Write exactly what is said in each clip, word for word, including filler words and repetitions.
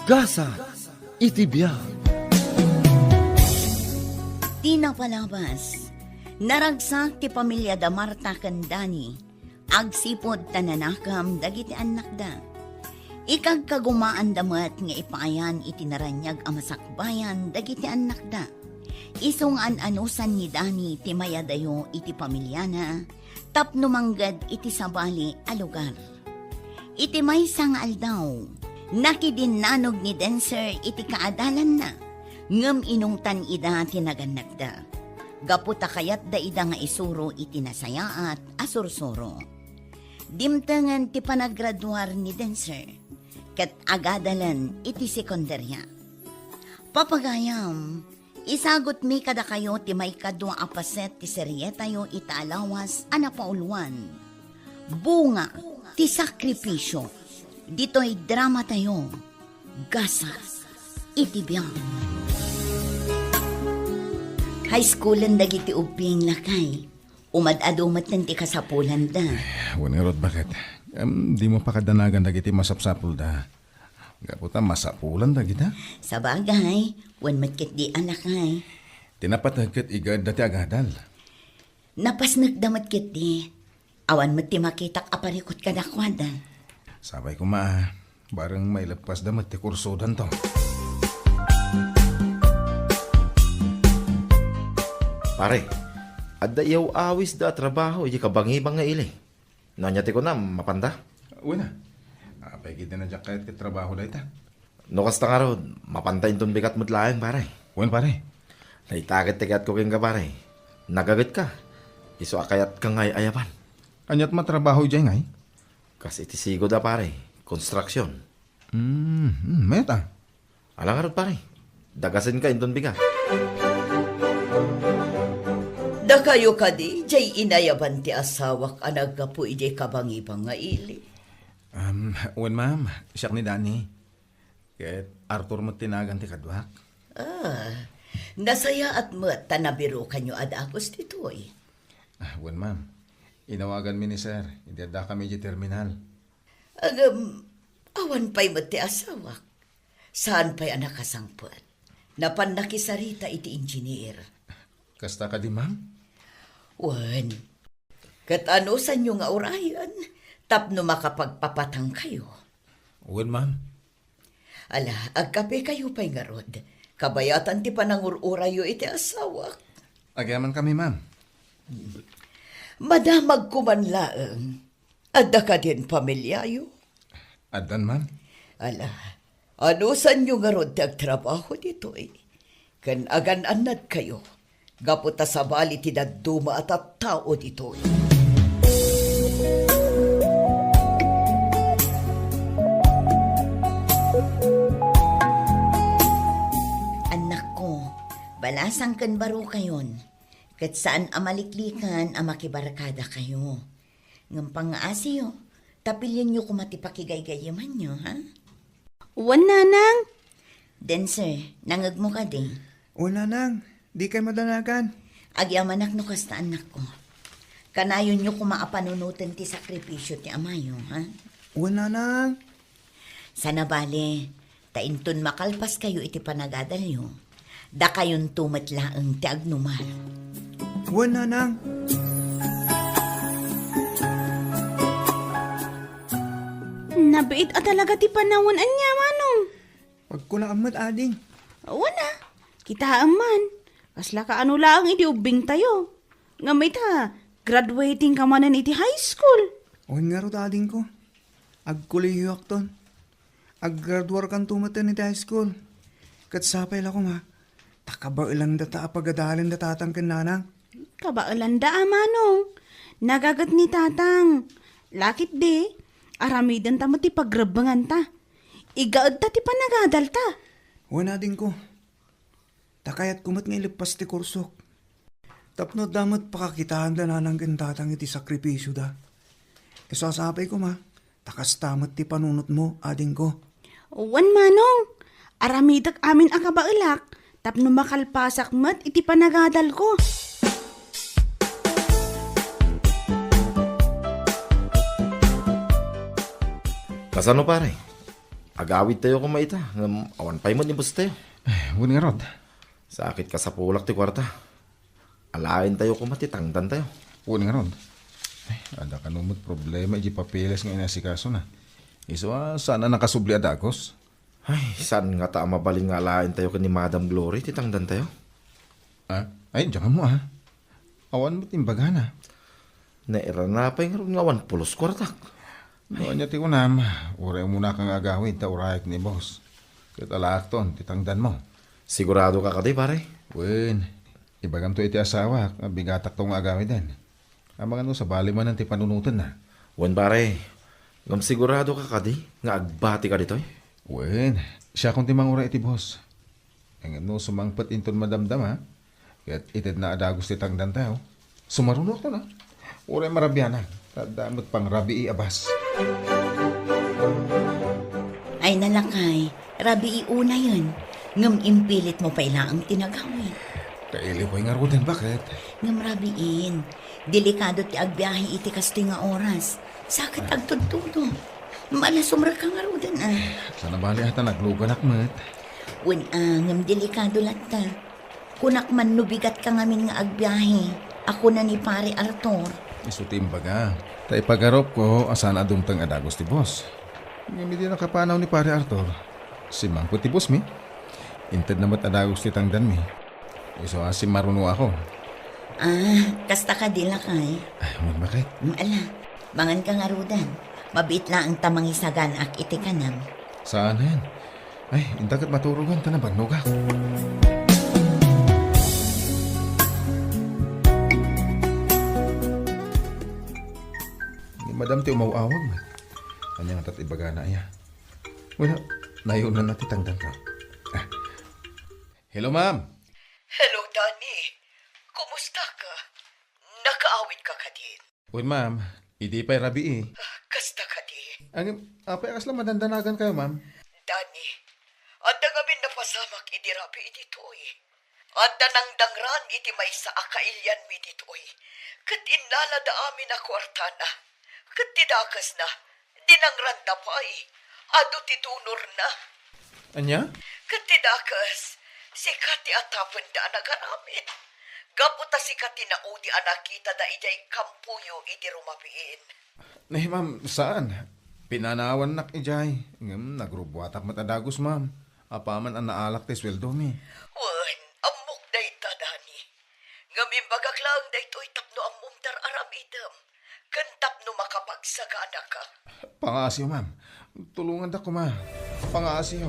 Gasat iti biag. Ti napalabas, naragsak ti pamiliada Marta ken Dani, agsipud ta nanakem dagiti annakda. Ikagkagumaanda met nga ipaayan iti naraniag a masakbayan dagiti annakda. Isu nga an-anusan ni Dani ti mayadayo iti pamiliana tapno mangged iti sabali a lugar. Iti maysa nga aldaw, nakidinnanug ni Denser iti kaadalanna, ngem inungtan ida ti nagannagda, gapu ta kayatda ida nga isuro iti nasayaat a sursuro. Dimtengen ti panagraduar ni Denser, ket agadalen iti sekundaria. Papagayam, isagutmi kadakayo ti maikadua a paset ti serietayo ita a lawas a napauluan, Bunga ti Sakripisio. Ditoy dramatayo, Gasat iti Biag. High schoolen dagiti ubbing, lakay. Umad-adu met ti kasapulanda. Wen ngarud, baket? Em, dimo pakadanagan dagiti masapsapulda. Gapu ta masapulan dagita. Sabagay, wen met ketdi a, lakay. Ti napateg ket igaedda ti agadal. Napasnekda met ketdi. Awan met ti makitak a parikut kadakuada. Sapay koma, bareng maileppasda met ti kursodanto. Pare, adda iyaw-awisda a trabaho iti kabangibang nga ili. No ania ti kunam, mapanda? Wen a. Apay ketdi a diak kayat ket trabaho dayta? No kasta ngarud, mapanda inton bigat met laeng, pare. Wen, pare. Dayta ket ti kayatko kenka, pare. Nagagetka. Isu a kayatka nga ay-ayaban. Aniat matrabaho idiay ngay? Kas iti sigud a, pare. Construction. Hmm, hmm, mayat a. Ala ngarud, pare. Dagasenka inton bigat. Dakayo kadi, diay inayaban ti asawak a naggapu idiay kabangibang nga ili? Um, wen, ma'am. Siak ni Danny. Ket Arthur met ti nagan ti kaduak. Ah, nasayaat met ta nabirukanyo a dagus ditoy. Ah, wen, ma'am. Inawaganmi ni sir, idi addakami idiay terminal. Ngem, awan pay met ti asawak. Saan pay a nakasangpet. Napan nakisarita iti engineer. Kasta kadi, ma'am? Wen. Ket anusanyo nga urayen tapno makapagpapatangkayo? Wen, ma'am. Ala, agkapekayo pay ngarud. Kabayatan ti panangur-urayyo iti asawak. Agyamankami, ma'am. Madamagko man laeng. Adda kadin pamiliayo? Addan, ma'am. Ala, anusanyo ngarud ti agtrabaho ditoy? Ken agan-annadkayo, gapu ta sabali ti dadduma a tattao ditoy. Annakko, balasang ken barukayon, ket saan a maliklikan a makibarkadakayo. Ngem pangngaasiyo, ta pilienyo koma ti pakigaygayimanyo, ha? Wen, nanang. Denser, nangngegmo kadi? Wen, nanang, dikay madanagan. Agyamanak no kasta, annakko. Kanayonyo koma a panunoten ti sakripisio ti amayo, ha? Wen, nanang. Saan a bale, ta inton makalpaskayo iti panagadalyo, dakayonto met laeng ti agnuman. Wen, nanang. Nabiit a talaga ti panawen ania, Manong? Pagkulaan met, ading. Wen a, kitaem man. Kasla kaano laeng idi ubbingtayo. Ngem ita, graduating ka manen iti high school. Wen ngarud, adingko. Agkolehiyoakton. Aggraduarkanto metten iti high school. Ket sapay la koma, ta kabaelandata a pagadalen da tatang ken nanang. Kabaelanda a, Manong. Nagaget ni tatang. Lakit di, aramidenta met ti pagrebbenganta. Igaedta ti panagadalta. Wen, adingko. Ta kayatko met nga ileppas ti kursok. Tapno adda met pakakitaan da nanang ken tatang iti sakripisioda. Isu a sapay koma, ta kasta met ti panunotmo, adingko. Wen, Manong, aramidek amin a kabaelak tapno makalpasak met iti panagadalko. Kasano, pare? Agawidtayo koma ita, ngem awan pay met ni bostayo. Eh, wen ngarud. Sakit kasapulak ti kuarta. Alaentayo koma ti tangdantayo. Wen ngarud. Eh, adda kano met problema iti papeles nga inasikasona. Isu a, saan a nakasubli a dagus? Ay, saan ngata a mabalin nga alaentayo ken ni Madam Glory ti tangdantayo? Ah, ay, diak ammo, ah. Awan met imbagana. Nairana pay ngarud nga awan pulos kuartak. No ania ti kunam, uray umuna ka nga agawid ta urayek ni boss. Ket alaakton ti tangdanmo. Sigurado ka kadi, pare? Wen, ibagamto iti asawak nga bigatakto nga agawiden. Amangan no sabali manen ti panunotenna. Wen, pare. Ngem sigurado ka kadi nga agbati ka ditoy? Wen, siakon ti manguray iti boss. Ngem no sumangpet inton madamdama, ket itedna a dagus ti tangdantayo, sumarunoakton a. Uray marabianak, ta adda met pangrabii a bas. Ay, nalakay, rabii unayen, ngem impilitmo pay laeng ti nagawid. Kailiw pay ngaruden, baket? Ngem rabiin, delikado ti agbiahe iti kastoy nga oras. Sakit agtudtudo. Malasumrek ka ngaruden, a. Sana bali ata nagluganak met. Wen, a, ngem delikado latta. Kunak man no bigat ka ngamin nga agbiahe, a kuna ni Pare Arthur. Isu ti imbaga. Ta ipagarupko a saan a dumteng a dagus ti boss. Ngem idi nakapanaw ni Pare Arthur, simmangpet ti boss mi. Intedna met a dagus ti tangdanmi. Isu a simmarunoakon. Ah, kasta kadi, lakay? Ay, wen, baket? Mm, ala, mangan ka ngaruden. Mabiit laeng ta mangisaganaak iti kanam. Saanen? Ay, inta ket maturogan ta nabannogak. Ni madam ti umaw-awag met. Ania ngata ti ibagana aya? Wala, nayunanna ti tangdanko. Ah. Hello, ma'am. Hello, Danny. Kumusta ka? Nakaawid ka kadin? Wen, ma'am. Idi pay rabii. Ah, kasta kadi? Ngem, apay a kasla madandanagan kayo, ma'am? Danny, adda ngamin napasamak idi rabii ditoy. Adda nangdangran iti maysa a kailianmi ditoy. Ket innalada amin a kuartana. Ket ti dakesna, dinangranda pay. Adu ti donorna. Ania? Ket ti dakes, sika ti atapenda a nagaramid. Gapu ta sika ti naudi a nakitada idiay kampoyo idi rumabiin. Nay, ma'am, saan. Pinanawannak idiay. Ngem nagrubuatak met a dagus, ma'am. Apaman a naalak ti sueldomi. Wen, ammok dayta, Dani. Ngem imbagak laeng daytoy tapno ammom ti ar-aramidem, ken tapno makapagsaganaka. Pangaasiyo, ma'am. Tulongandak koma. Pangaasiyo.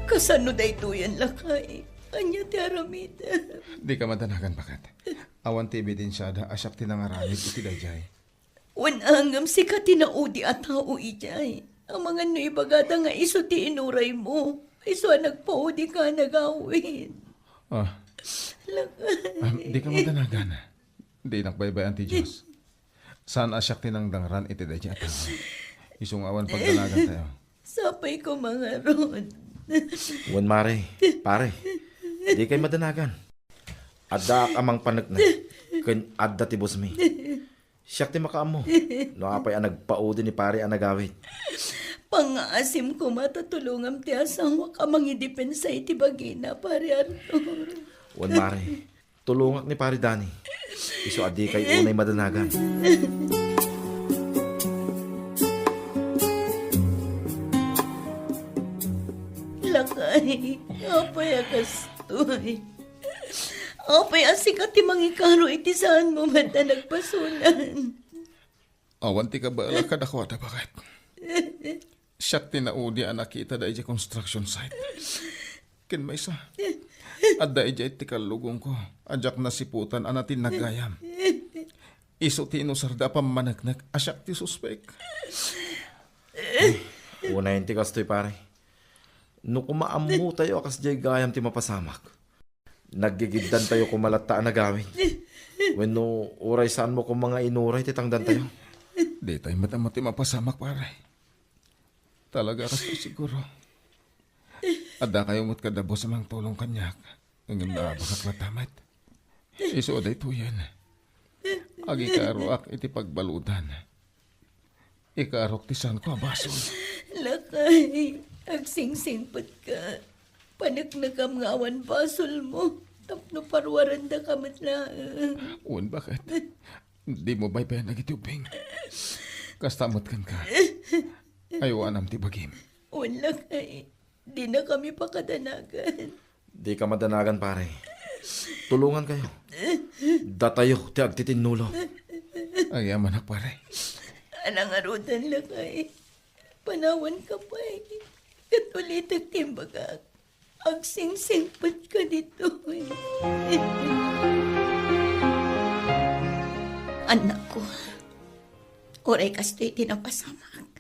Kasano daytoyen, lakay? Ania ti aramidem? Dika madanagan, baket. Awan ti ebidensiada a siak ti nangaramid iti daydiay. Wen, ngem sika ti naudi a tao idiay. Amangan no ibagada nga isu ti inuraymo. Isu a nagpaudika a nagawid. Ah. Lakay. Ah, dika madanagan. Dinak baybay-an ti Dios. Saan a siak ti nangdangran iti daydiay a tao. Isu nga awan pagdanagantayo. Sapay koma ngarud. Wen, mare, pare, dikay madanagan. Addaak a mangpaneknek, ken adda ti bosmi. Siak ti makaammo no apay a nagpaudi ni pare a nagawid. Pangngaasim koma ta tulongam ti asawak a mangidepensa iti bagina, Pare Arthur. Wen, mare, tulongak ni Pare Dani. Isu a dikay unay madanagan. Lakay, apay a kastoy? Apay a sika ti mangikaro iti saanmo met a nagpasolan? Awan ti kabaelak kadakuada, baket. Siak ti naudi a nakitada idiay construction site. Ken maysa, adda idiay ti kallugongko a diak nasiputan a natinnag gayam. Isu ti inusarda a pammaneknek a siak ti suspek. Unayen ti kastoy, pare. No koma ammotayo a kasdiay gayam ti mapasamak, naggigiddantayo koma latta a nagawid. Wenno uray saanmo koma nga inuray ti tangdantayo. Ditay met ammo ti mapasamak, pare. Talaga a kastoy siguro. Addakayo met kada boss a mangtulong kaniak. Ngem naabakak latta met. Isu a daytoyen. Agikaruak iti pagbaludan. Ikarok ti saanko a basol. Lakay, agsingsingpetka. Paneknekam nga awan basolmo tapno paruarendaka met laeng. Wen, baket? Dimo baybayan dagiti ubbing. Kasta met kenka. Aywanam ti bagim. Wen, lakay. Dinakami pakadanagan. Dika madanagan, pare. Tulongankayo. Datayo ti agtitinnulo. Agyamanak, pare. Ala ngaruden, lakay. Panawanka pay. Ket ulitek ti imbagak. Agsingsingpetka ditoy. Annakko, uray kastoy ti napasamak,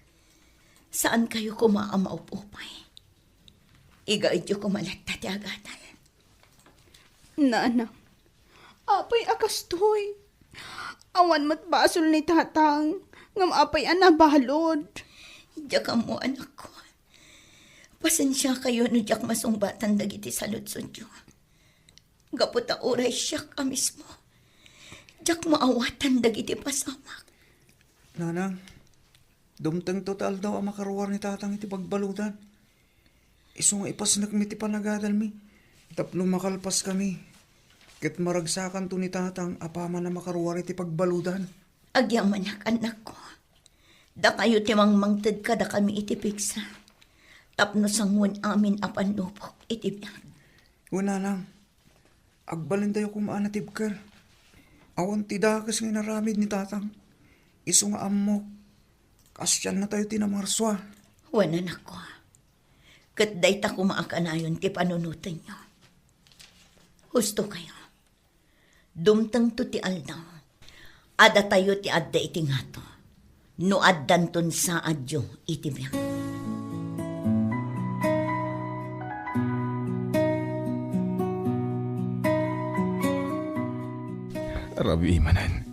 saankayo koma a maup-upay. Igaedyo koma latta ti agadal. Nanang, apay a kastoy? Awan met basol ni Tatang, ngem apay a nabalud? Diak ammo, anakko. Pasensiakayo no diak masungbatan dagiti saludsodyo. Gapu ta uray siak a mismo, diak maawatan dagiti pasamak. Nanang, dumtengto ti aldaw a makaruar ni Tatang iti pagbaludan. Isu nga ipasnekmi ti panagadalmi tapno makalpaskami, ket maragsakanto ni Tatang a paman a makaruar iti pagbaludan. Agyamanak, annakko. Dakayo ti mangmangted kadakami iti pigsa tapno sangoen amin a pannubok iti biag. Wen, nanang, agbalintayo koma a natibker. Awan ti dakes nga inaramid ni Tatang. Isu nga ammok, kaasiannatayo ti namarsua. Wen, anakko, ket dayta koma a kanayon ti panunotenyo. Hustokayo. Dumtengto ti aldaw a datayo ti adda iti ngato no addanton saadyo iti biag. Rabii manen,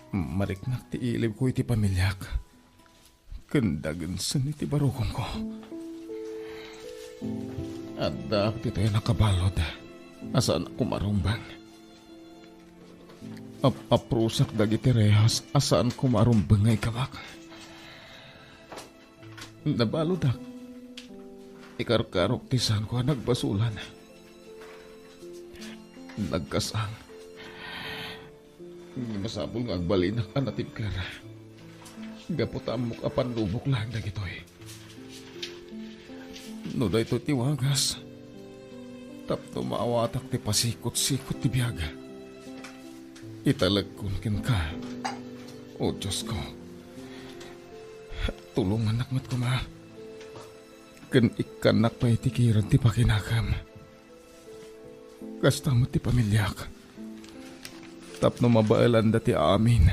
mariknak ti ilibko iti pamiliak ken dagensen iti barukongko. Addaak ditoy a nakabalud a saan koma a rumbeng. Ap-aprusak dagiti rehas a saan koma a rumbeng nga ikabak. Nabaludak. Ikarkarok ti saanko a nagbasolan. Nagkasang. Masapul nga agbalinak a natibker. Gapu ta ammok a pannubok laeng dagitoy. No daytoy ti wagas, tapno maawatak ti pasikot-sikot ti biag, italekon kenka, O Diosko. Tulongannak met koma, ken ikkannak pay iti kirad ti pakinakam. Kasta met ti pamiliak. Tapno mabaelanda ti amin,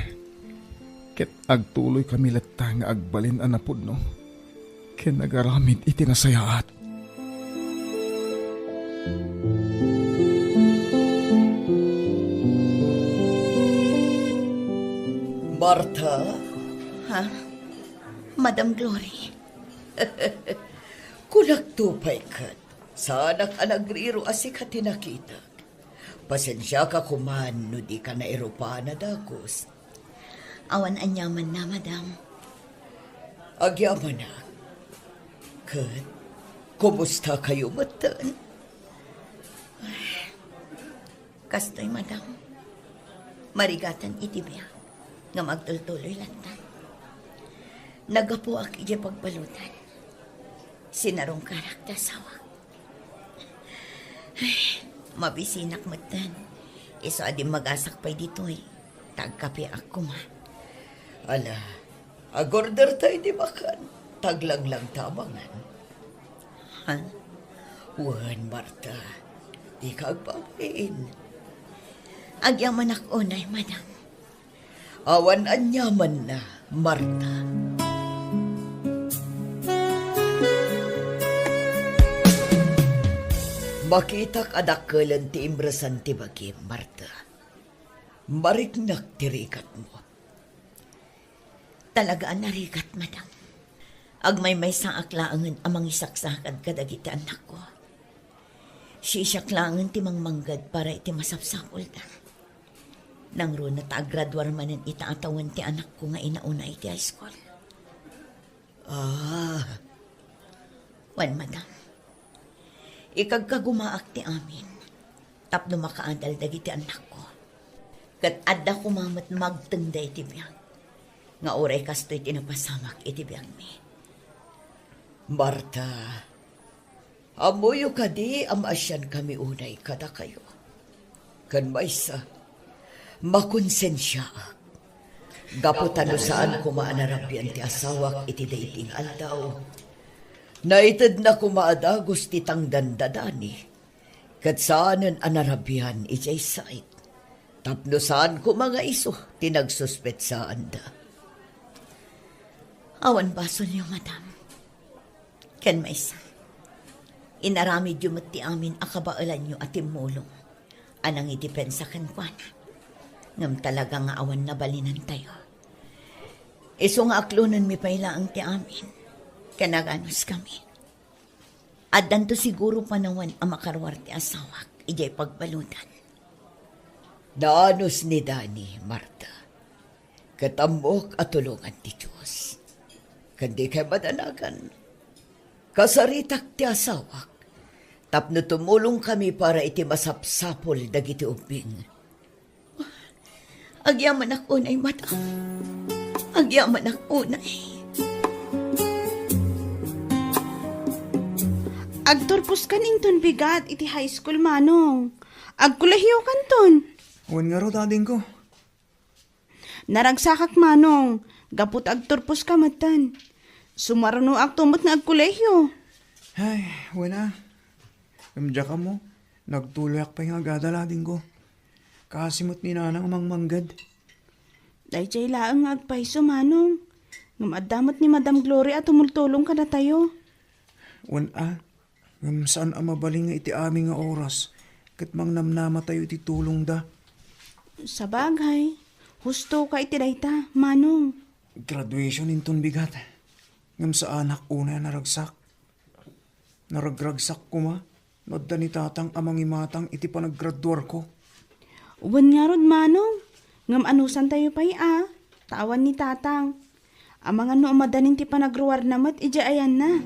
ket agtuloykami latta nga agbalin a napudno ken agaramid iti nasayaat. Marta? Ha? Madam Glory? Kunakto pay ket, saanak a nagriro a sika ti nakitak. Pasensiaka koman no dika nairupan a dagus. Awan aniamanna, madam. Agyamanak. Ket, kumustakayo metten? Kastoy, madam. Marigatan iti biag, ngem agtultuloy latta. Naggapuak idiay pagbaludan. Sinarungkarak ti asawak. Ay, mabisinak metten. Isu a dimmagasak pay ditoy. Ta agkapeak koma. Ala, agorderta idi makan, ta aglanglang ta a mangan. Ha? Wen, Marta, dika agbabain. Agyamanak unay, madam. Awan aniamanna, Marta. Makitak a dakkelen ti imresan ti bagim, Marta. Mariknak ti rikatmo. Talaga a narigat, madam. Agmaymaysaak laengen a mangisaksakad kadagiti annakko. Siak laengen ti mangmangged para iti masapsapulda. Nangruna ta agraduar manen ita a tawen ti anakko nga inauna iti high school. Ah. Wen, madam. Ikagkagumaak ti amin tapno makaadal dagiti annakko. Ket adda koma met magtengda iti biag nga uray kastoy ti napasamak iti biagmi. Marta, ammoyo kadi a maasiankami unay kadakayo? Ken maysa, makonsensiaak. Gapu ta no saan koma a narabian ti asawak iti daydi nga aldaw, naitedna koma a dagus ti tangdan da Dani, ket saanen a narabian idiay sait, tapno saan koma nga isu ti nagsuspetsaanda. Awan basolyo, madam. Ken maysa, inaramidyo met ti amin a kabaelanyo a timmulong a nangidepensa kenkuana. Ngem talaga nga awan nabalinantayo. Isu nga aklonenmi pay laeng ti amin, ken aganuskami. Addanto siguro panawen a makaruar ti asawak idiay pagbaludan. Naanus ni Dani, Marta. Ket ammok a tulongan ti Dios. Ken dikay madanagan. Kasaritak ti asawak tapno tumulongkami para iti masapsapul dagiti ubbing. Agyamanak unay, madam. Agyamanak unay. Agturposkan inton bigat iti high school, Manong. Agkolehiyokanton. Wen ngarud, adingko. Naragsakak, Manong, gapu ta agturposka metten. Sumarunoakto met nga agkolehiyo. Ay, wen a. Ngem diak ammo, nagtuloyak pay nga agadal, adingko. Kaasi met ni Nanang a mangmangged. Daydiay laeng nga agpayso, Manong. Ngem adda met ni Madam Gloria a tumultulong kadatayo. Wen a, ngem saan a mabalin nga iti amin nga oras ket mangnamnamatayo iti tulongda. Sabagay, husto ka iti dayta, Manong. Graduation inton bigat. Ngem saanak unay a naragsak. Naragragsak koma no adda ni Tatang a mangimatang iti panaggraduarko. Wen ngarud, Manong, ngem anusantayo pay a, ta awan ni Tatang. Amangan no umadanin ti panagruarna met idiay ayanna.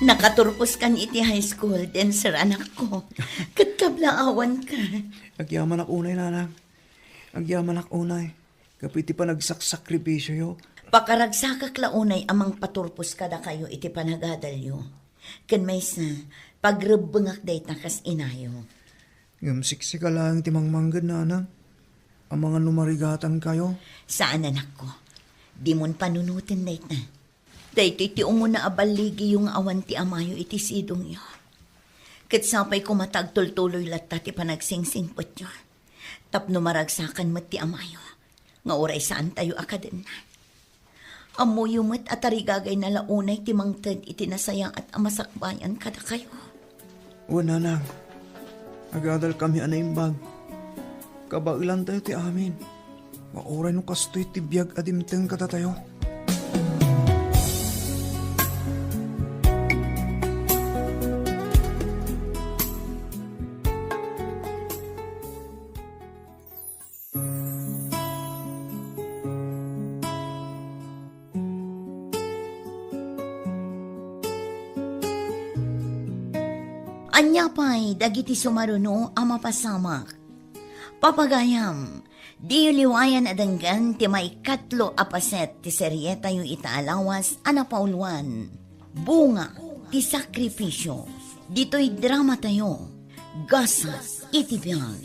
Nakaturposkan iti high school, dancer, anakko. Ket kablaawanka. Agyamanak unay, Nanang. Agyamanak unay. Gapu iti panagsaksakripisyoyo. Pakaragsakak la unay a mangpaturpos kadakayo iti panagadalyo. Ken maysa, pagrebbengak dayta kas inayo. Ngem siksika laeng ti mangmangged, Nanang. Amangan no marigatankayo. Saan, anakko. Dimon panunoten dayta. Daytoy ti umuna a balligiyo nga awan ti amayo iti sidongyo. Ket sapay koma ta agtultuloy latta ti panagsingsimpetyo. Tapno maragsakan met ti amayo, nga uray saantayo a kadenna. Ammoyo met a tarigagayna la unay ti mangted iti nasayaat a masakbayan kadakayo. Wen, Nanang, agadalkami a naimbag. Kabaelantayo ti amin. Nga uray no kastoy ti biag a dimteng kadatayo. Ania pay dagiti sumaruno a mapasamak? Papagayam, diyo liwayan a denggen ti maikatlo a paset ti serietayo ita a lawas a napauluan, Bunga ti Sakrifisio. Ditoy dramatayo, Gasat iti Biag.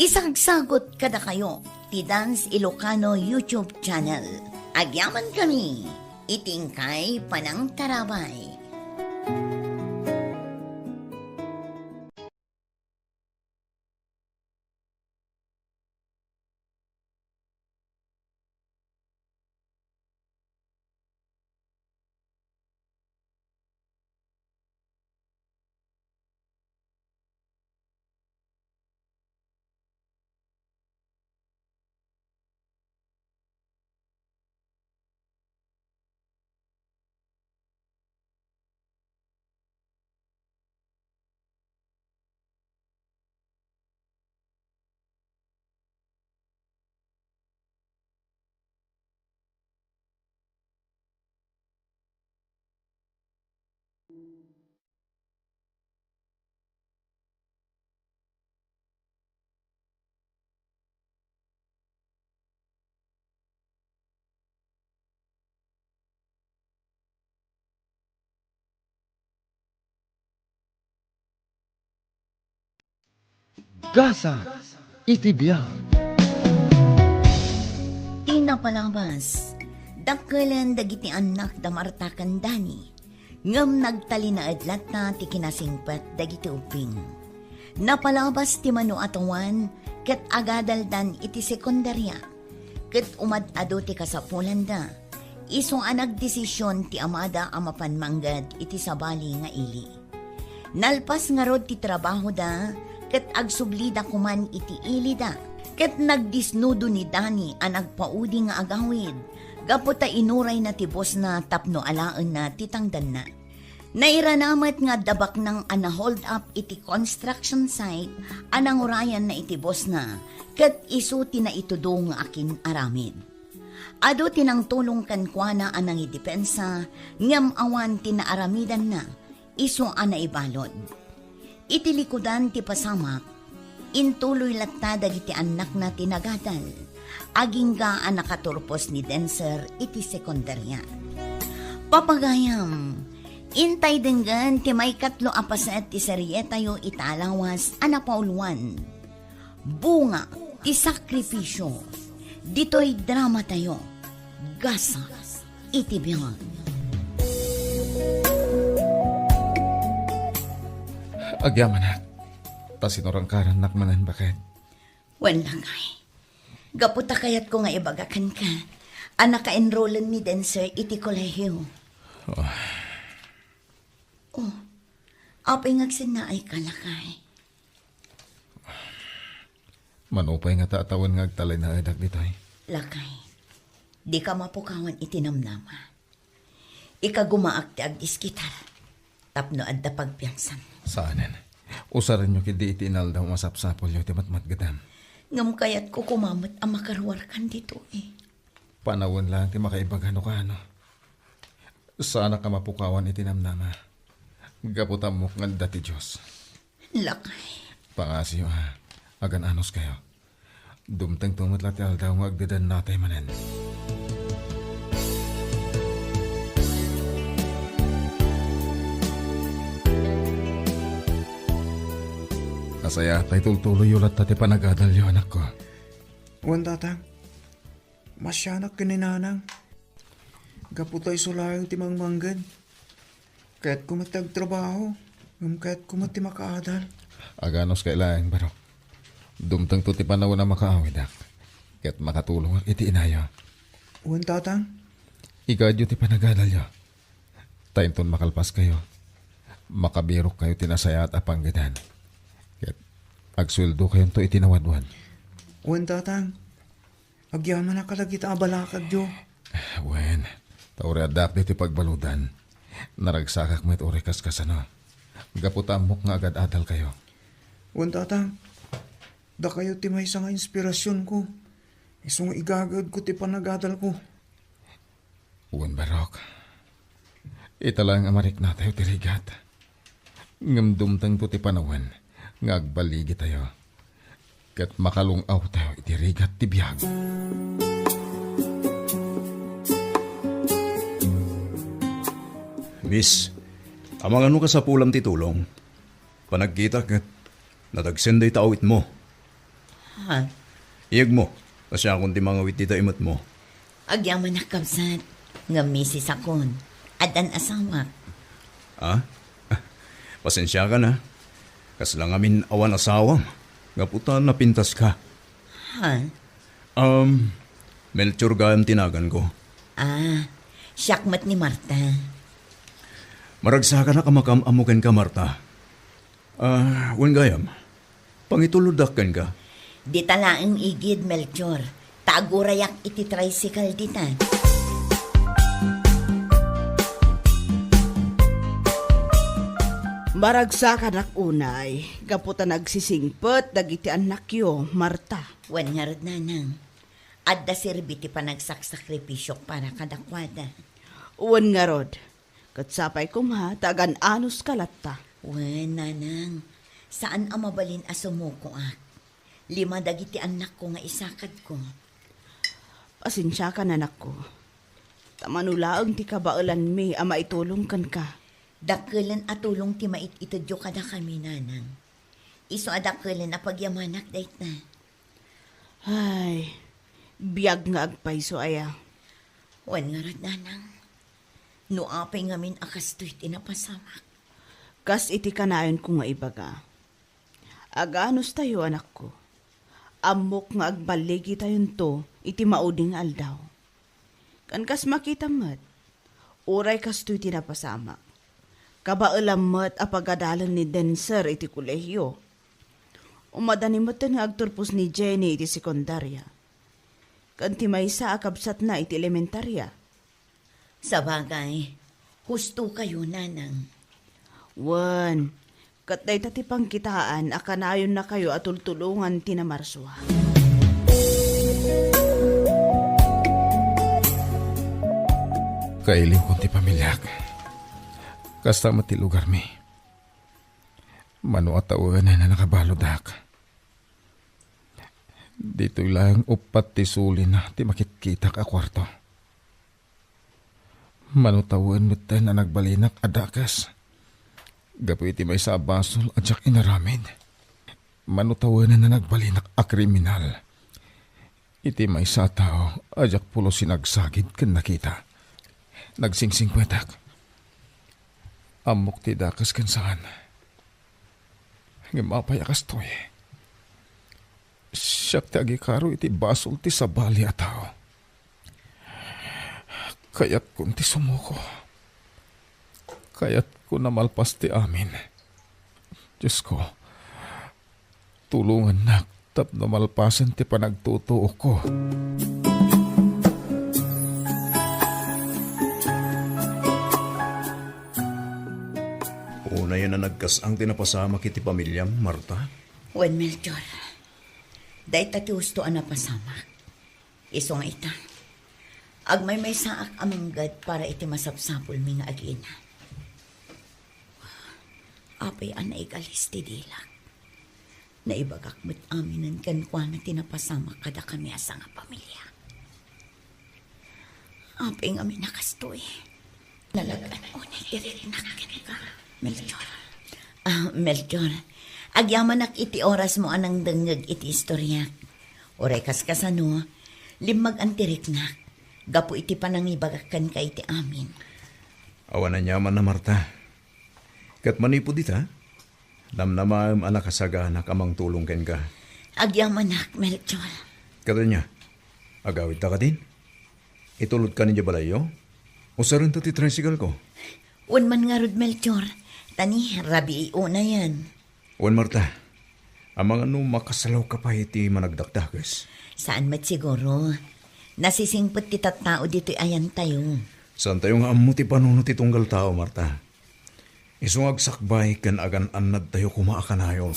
Isagsagut kadakayo ti Dance Ilocano YouTube channel. Agyamankami iti inkay panangtarabay. Gasa iti biag. Ti napalabas, dakkelen dagiti annak da Marta ken Dani, ngem nagtalinaed latta ti kinasingpet dagiti ubbing. Napalabas ti mano a tuan ket agadaldan iti sekundaria. Ket umad-adu ti kasapulanda. Isu a nagdesision ti amada a mapan mangged iti sabali nga ili. Nalpas ngarud ti trabahoda ket agsublida koman iti ilida. Ket nagdisnudo ni Dani a nagpaudi nga agawid gapu ta inurayna ti bosna tapno alaenna ti tangdanna. Nairana met nga adda baknang a na-hold up iti construction site a nangurayanna iti bosna, ket isu ti naitudo nga akin-aramid. Adu ti nangtulong kenkuana a nangidepensa, ngem awan ti naaramidanna, isu a naibalud. Iti likudan ti pasamak, intuloy latta dagiti annakna ti nagadal, agingga a nakaturpos ni Denser iti sekundaria. Papagayam, intay denggen ti maikatlo a paset ti serietayo ita a lawas a napauluan. Bunga ti sakripisio. Ditoy dramatayo, Gasa iti Biag. Agyamanak, ta sinurangkarannak manen baket. Wen, lakay. Gapu ta kayatko nga ibaga kenka a naka-enrollen ni Denser iti kolehio. Oh. Oh, apay nga agsennaayka, lakay? Mano pay nga ta a tawen nga agtalinaedak ditoy? Lakay, dika mapukawan iti namnama. Ikagumaak ti agdiskitar tapno adda pagpiansan. Saanen. Usarenyo ketdi iti inaldaw a masapsapulyo iti matmatgedam. Ngem kayatko koma met a makaruarkan ditoy. Panawen laeng ti makaibaga no kaano. Saanak a mapukawan iti namnama. Gapu ta ammok nga adda ti Dios. Lakay. Pangasiyo a, agan-anuskayo. Dumtengto met la ti aldaw nga agdedennatay manen. Nasayaat ta itultuloyyo latta ti panagadalyo, anakko. Wen, Tatang. Masianak ken ni Nanang. Gapu ta isu laeng ti mangmangged. Kayatko met ti agtrabaho, ngem kayatko met ti makaadal. Aganuskay laeng, Barok. Dumtengto ti panawen a makaawidak, ket makatulongak iti inayo. Wen, Tatang. Igaedyo ti panagadalyo. Ta inton makalpaskayo, makabirokkayo ti nasayaat a panggedan. Ket agsueldokayonto iti nawadwad. Wen, Tatang. Agyamanak kadagita a balakadyo. Wen, ta uray addaak ditoy pagbaludan, naragsakak met uray kaskasano. Gapu ta ammok nga agad-adalkayo. Wen, Tatang, dakayo ti maysa nga inspirasionko. Isu nga igagaedko ti panagadalko. Wen, Barok. Ita laeng a mariknatayo ti rigat. Ngem dumtengto ti panawen nga agballigitayo. Ket makalung-awtayo iti rigat ti biag. Miss, amangan no kasapulam ti tulong? Panagkita ket nadagsen dayta awitmo. Ha? Iyegmo, ta siakon ti mangawit dita imetmo. Agyamanak, kabsat, ngem misisakon. Addan asawak. Ha? Pasensiakan, ha? Kasla ngamin awan asawam, gapu ta napintaska. Ha? Um, Melchor gayam ti naganko. Ah, siak met ni Marta. Maragsakanak a makaam-ammo kenka, Marta. Ah, wen gayam, pangituloddak kenka. Dita laeng igid, Melchor, ta agurayak iti tricycle dita. Maragsakanak unay, gapu ta nagsisingpet dagiti annakyo, Marta. Wen ngarud, nanang, adda serbi ti panagsaksakripisio para kadakuada. Wen ngarud, Ket sapay koma ta agan-anuska latta. Wen, nanang, saan a mabalin a sumukoak. Lima dagiti annakko nga isakadko. Pasensiakan, anakko. Ta mano laeng ti kabaelanmi a maitulong kenka. Dakkelen a tulong ti mait-itedyo kadakami, nanang. Isu a dakkelen a pagyamanak dayta. Ay, biag nga agpayso aya. Wen ngarud, nanang. No apay ngamin a kastoy ti napasamak. Kas iti kanayonko nga ibaga. Aganustayo, anakko. Ammok nga agballigitayonto iti maudi nga aldaw. Ken kas makitam met, uray kastoy ti napasamak, kabaelam met a pagadalen ni Denser iti kolehio. Umadani metten nga agturpos ni Jenny iti sekundaria. Ken ti maysa a kabsatna iti elementaria. Sabagay, husto kayo, nanang. Wen, ket dayta ti pangkitaan a kanayonnakayo a tultulongan ti namarsua. Kailiwkon ti pamiliak. Kasta met ti lugarmi. Mano a tawen a nakabalodak. Ditoy laeng uppat ti sulina ti makitkitak a kuarto. Mano tawen metten a nagbalinak a dakes gapu iti maysa a basol a diak inaramid. Mano tawen a nagbalinak a kriminal iti maysa a tao a diak pulos sinagsagid ken nakita. Nagsingsingpetak. Ammok ti dakes ken saan. Ngem apay a kastoy? Siak ti agikaro iti basol ti sabali a tao. Kayatkon ti sumuko. Kayatkon a malpas ti amin. Diosko, tulongannak tapno malpasen ti panagtutuokko. Unayen a nagkas-ang ti napasamak iti pamiliam, Marta? Wen, Melchor. Dayta ti husto a napasamak. Isu nga ita, agmaymaysaak a manggad para iti masapsapulmi nga agina. Apay a naigalis ti dilak. Naibagak met aminen kenkuana ti napasamak kadakami a sangapamilia. Apay ngamin a kastoy? Nalagan unay ti riknak kenka, Melchor. Ah, Melchor, agyamanak iti orasmo a nangdengngeg iti istoriak. Uray kaskasano, limmagan ti riknak gapu iti panangibagak kenka iti amin. Awan aniamanna, Marta. Ket manipud ita, namnamaem a nakasaganak a mangtulong kenka. Agyamanak, Melchor. Ket ania, agawidta kadin? Itulodka idiay balayyo? Usarenta ti tricycle ko. Wen man ngarud, Melchor, ta ni rabii unayen. Wen, Marta, amangan no makasalawka pay iti managdakdakes. Saan met siguro. Nasisingpet ti tattao ditoy ayantayo. Saantayo nga ammo ti panunot ti tunggal tao, Marta. Isu nga agsakbay ken agan-annadtayo koma a kanayon.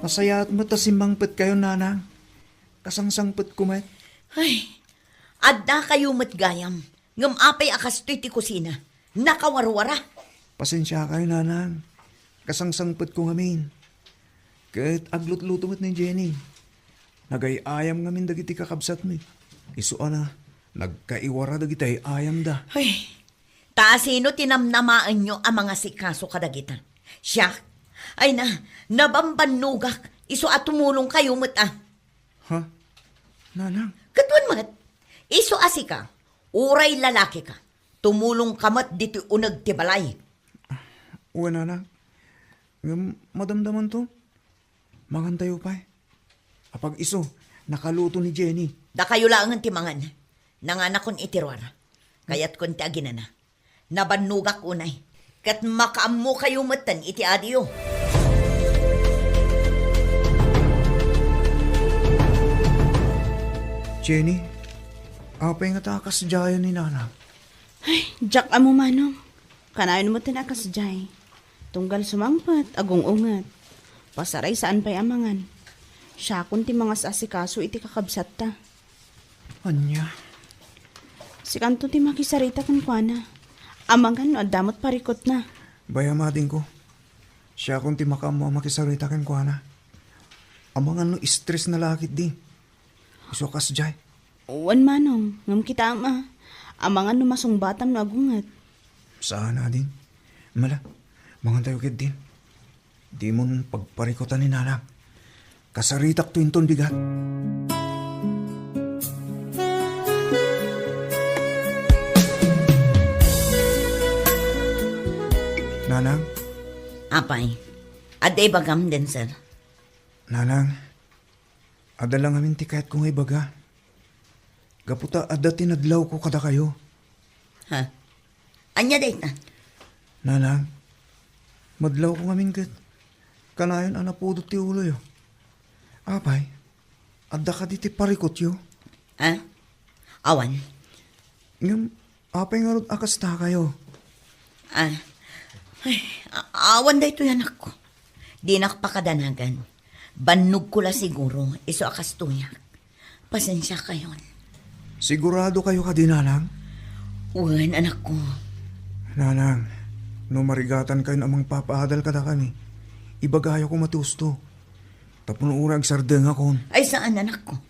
Nasayaat met ta simmangpetkayo, Nanang. Kasangsangpetko met. Ay, addakayo met gayam. Ngem apay a kastoy ti kusina? Nakawarwara. Pasensiakayo, Nanang. Kasangsangpetko ngamin. Ket aglutluto met ni Jenny. Nagay-ayam ngamin dagiti kakabsatmi. Isu a na, nagkaiwara dagiti ay-ayamda. Ay, ta asino ti namnamaenyo a mangasikaso kadagita? Siak? Ay na, nabambannogak, isu a tumulongkayo met a. Ha? Nanang? Ket wen met, isu a sika, uray lalakika, tumulongka met ditoy uneg ti balay. Wen, Nanang. Ngem madamdamanto. Mangantayo pay. Apag-isu, nakaluto ni Jenny. Dakayo laengen ti mangan. Nanganakon iti ruar. Kayatkon ti aginana. Nabannogak unay. Ket makaammokayo metten iti adiyo. Jenny, apay ngata a kasdiayo ni Nanang? Ay, diak ammo, Manong. Kanayon metten a kasdiay. Tunggal sumangpet, agung-unget. Pasaray saan pay a mangan. Siakon ti mangas-asikaso iti kakabsatta. Ania? Sikanto ti makisarita kenkuana. Amangan no adda met parikutna. Bay-am adingko. Siakon ti makaammo a makisarita kenkuana. Amangan no stress na la ketdi. Isu a kasdiay. Wen manong, ngem kitaem a. Amangan no masungbatam no agunget. Saan ading. Mala, mangantayo ketdin. Dimon pagparikutan ni Nanang. Kasaritakto inton bigat. Nanang? Apay, adda ibagam, Denzel? Nanang, adda la ngamin ti kayatko nga ibaga. Gapu ta adda ti nadlawko kadakayo. Ha? Ania dayta? Nanang, madlawko ngamin ket kanayon a napudot ti uloyo. Apay, adda kadi ti parikutyo? Ah? Awan. Ngem, apay ngarud a kastakayo? Ah, ay, a-, awan daytoy, anakko. Dinak pakadanagan. Bannogko la siguro, isu a kastoyak. Pasensiakayon. Sigurado kayo kadi, Nanang? Wen, anakko. Nanang, no marigatan kayon a mangpapaadal kadakami, ibagayo koma ti husto. Tapno uray agsardengakon. Ay, saan, anakko.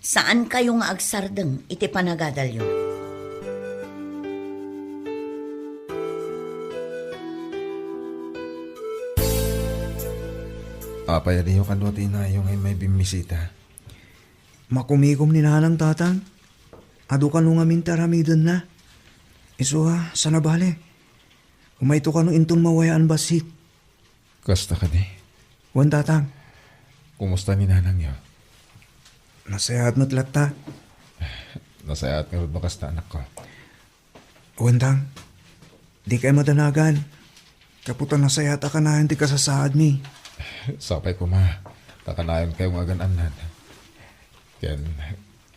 Saan kayo nga agsardeng iti panagadalyo. Apay, adiyo kano ti inayo nga immay bimmisita? Makumikom ni Nanang, Tatang. Adu kano ngamin ti aramidenna. Isu a, saan a bale. Umayto kano inton mawayaan bassit. Kasta kadi? Wen, Tatang. Kumusta ni Nanangyo? Nasayaat met latta. Nasayaat ngarud no kasta, anakko. Wen, Tang. Dikay madanagan. Gapu ta nasayaat a kanayon ti kasasaadmi. Sapay koma, ta kanayonkayo nga agan-annad. Ken,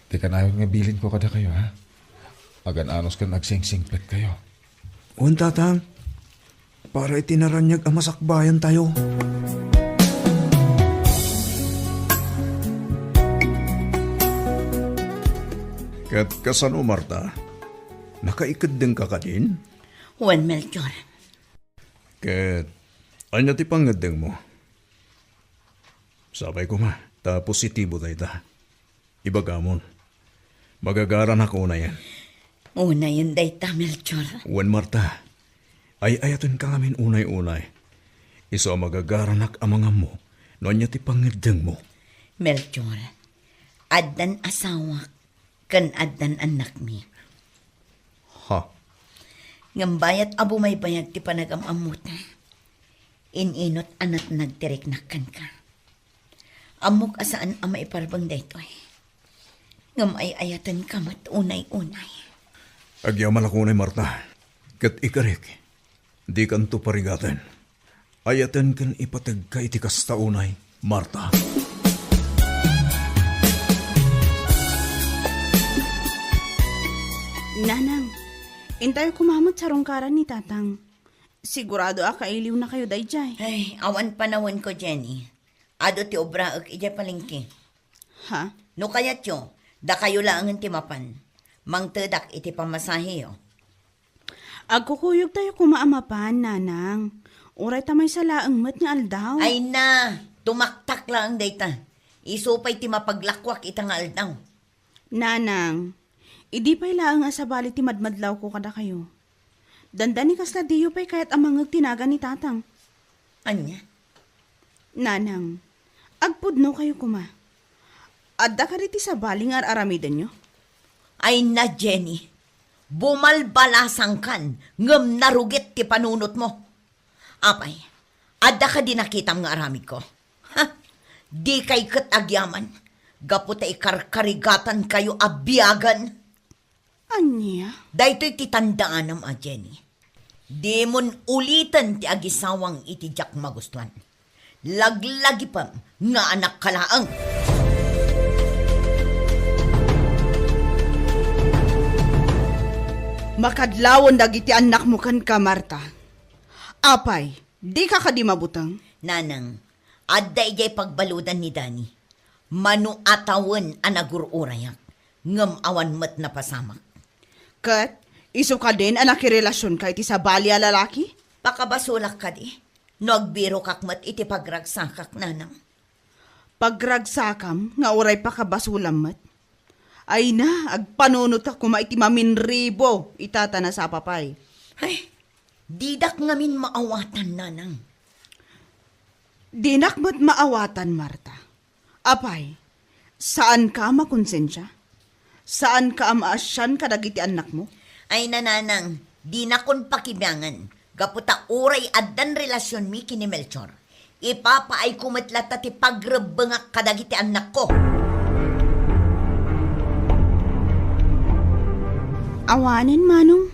ti kanayon nga bilinko kadakayo, ha? Agan-anos ken agsingsingpetkayo. Wen, Tatang. Para iti naraniag a masakbayantayo. Ket kasano, Marta? Nakaikeddengka kadin? Wen, Melchor. Ket ania ti pangngeddengmo? Sapay koma, ta positibo dayta. Ibagamon, magagaranak unayen. Unayen dayta, Melchor. Wen, Marta, ay-ayatenka ngamin unay-unay. Isu a magagaranak a mangammo no ania ti pangngeddengmo. Melchor, addan asawak ken addan annakmi. Ha? Ngem bayat a bumaybayag ti panagam-ammota, in-inot a natnag ti riknak kenka. Ammok a saan a maiparbeng daytoy. Ngem ay-ayatenka met unay-unay. Agyamanak unay, Marta, ket ikarek, dikanto parigaten. Ayaten ken ipategka iti kasta unay, Marta. Nanang, intayo koma met sarungkaran ni Tatang. Sigurado a kailiwnakayo daydiay. Ay, awan panawenko, Jenny. Adu ti obraek idiay palengke. Ha? No kayatyo, dakayo laengen ti mapan. Mangtedak iti pamasaheyo. Agkukuyogtayo koma a mapan, Nanang. Uray ta maysa laeng met nga aldaw. Ay na, tumaktak laeng dayta. Isu pay ti mapaglakuak ita nga aldaw. Nanang, idi pay laeng a sabali ti madmadlawko kadakayo. Dandani kasla diyo pay kayat a mangngeg ti nagan ni Tatang. Ania? Nanang, agpudnokayo koma. Adda kadi ti sabali nga ar-aramidenyo? Ay na, Jenny, bumalbalasangkan ngem narugit ti panunotmo. Apay, adda kadi nakitam nga aramidko? Ha? Dikay ket agyaman, gapu ta ikarkarigatankayo a biagen. Ania? Daytoy ti tandaanam a, Jenny. Dimon uliten ti agisawang iti diak magustuan. Laglagipem nga anakka laeng. Makadlawen dagiti annakmo kenka, Marta. Apay, dika kadi mabuteng? Nanang, adda idiay pagbaludan ni Dani. Mano a tawen a nagur-urayak. ngem awan met napasamak. Ket isu kadin a nakirelasionka iti sabali a lalaki? Pakabasolak kadi no agbirokak met iti pagragsakak, nanang. Pagragsakam nga uray pakabasolam met? Ay na, agpanunotak koma iti maminribo, ita ta nasapa pay. Ay, didak ngamin maawatan, nanang. Dinak met maawatan, Marta. Apay, saanka a makonsensia? Saanka a maasian kadagiti annakmo? Ay, nanang, dinakon pakibiangan. Gapu ta uray addan relasionmi ken ni Melchor, ipapaayko met latta ti pagrebbengak kadagiti annakko. Awanen, Manong.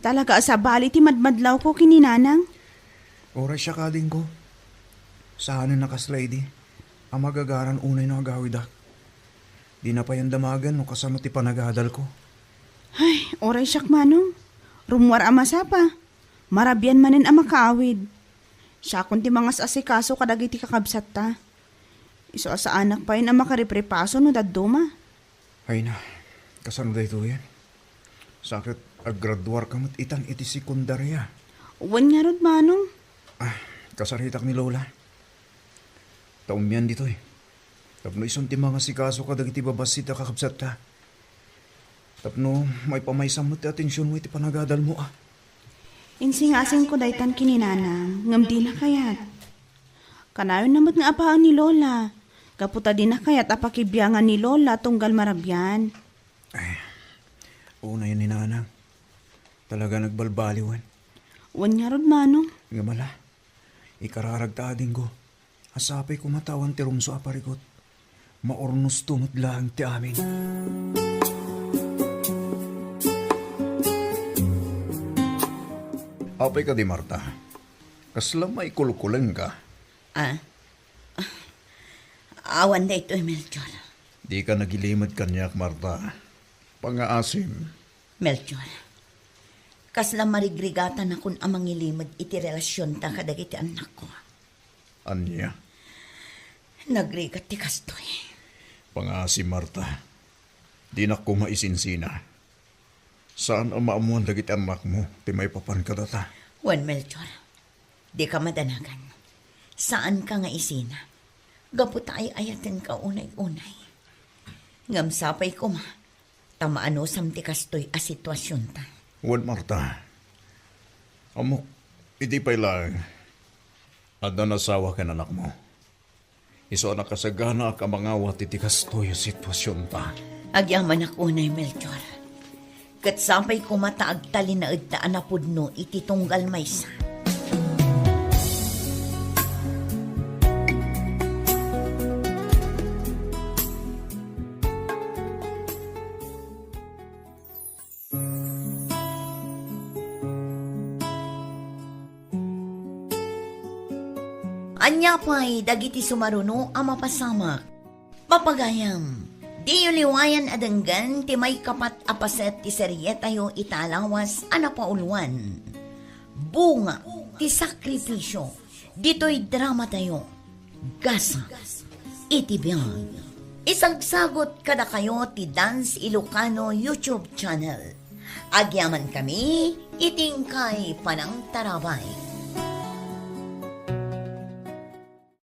Talaga a sabali ti madmadlawko ken ni Nanang. Uray siak, adingko. Saanen a kasla idi a magagaran unay no agawidak. Dina pay damagen no kasano ti panagadalko. Ay, uray siak, Manong. Rummuar a masapa. Marabian manen a makaawid. Siakon ti mangas-asikaso kadagiti kakabsatta. Isu a saanak payen a makariprepaso no dadduma. Ay na, kasano daytoyen? Sa ket aggraduarka met itan iti sekundaria. Wen ngarud, Manong. Ah, kasaritak ni Lola. Ta ummian ditoy. Tapno isun ti mangasikaso kadagiti babassit a kakabsatta. Tapno maipamaysam met ti atensionmo iti panagadalmo, a. Insingasingko daytan ken ni Nanang, ngem dina kayat. Kanayonna met nga apaen ni Lola. Gapu ta dina kayat a pakibiangan ni Lola tunggal marabian. Ay, unayen ni Nanang. Talaga nagbalbaliwen. Wen ngarud, Manong. Ngem ala, ikararagta, adingko. A sapay koma ta awan ti rumsua a parigot. Maurnosto met laeng ti amin. Apay kadi, Marta? Kasla maikulkulengka? Ah? Awan daytoy, Melchor. Dika nagilimed kaniak, Marta. Pangaasim. Melchor, kasla marigrigatanakon a mangilimed iti relasionta kadagiti annakko. Ania? Nagrigat ti kastoy. Pangaasim, Marta. Dinak koma isinsina. Saan a maammuan dagiti annakmo ti maipapan kadata. Wen, Melchor, dika madanagan. Saanka nga isina. Gapu ta ay-ayatenka unay-unay. Ngem sapay koma ta maanusam ti kastoy a situasionta. Wen, Marta, ammok, idi pay laeng, addan asawa ken anakmo. Isu a nakasaganaak a mangawat iti kastoy a situasionta. Agyamanak unay, Melchor. Ket sapay koma ta agtalinaedta a napudno iti tunggal maysa. Ania pay dagiti sumaruno a mapasamak? Papagayam, diyo liwayan a denggen ti maikapat a paset ti serietayo ita a lawas a napauluan, Bunga ti Sakripisyo. Ditoy dramatayo, Gasa iti Biag. Isagsagut kadakayo ti Dance Ilocano YouTube channel. Agyamankami iti inkay panangtarabay.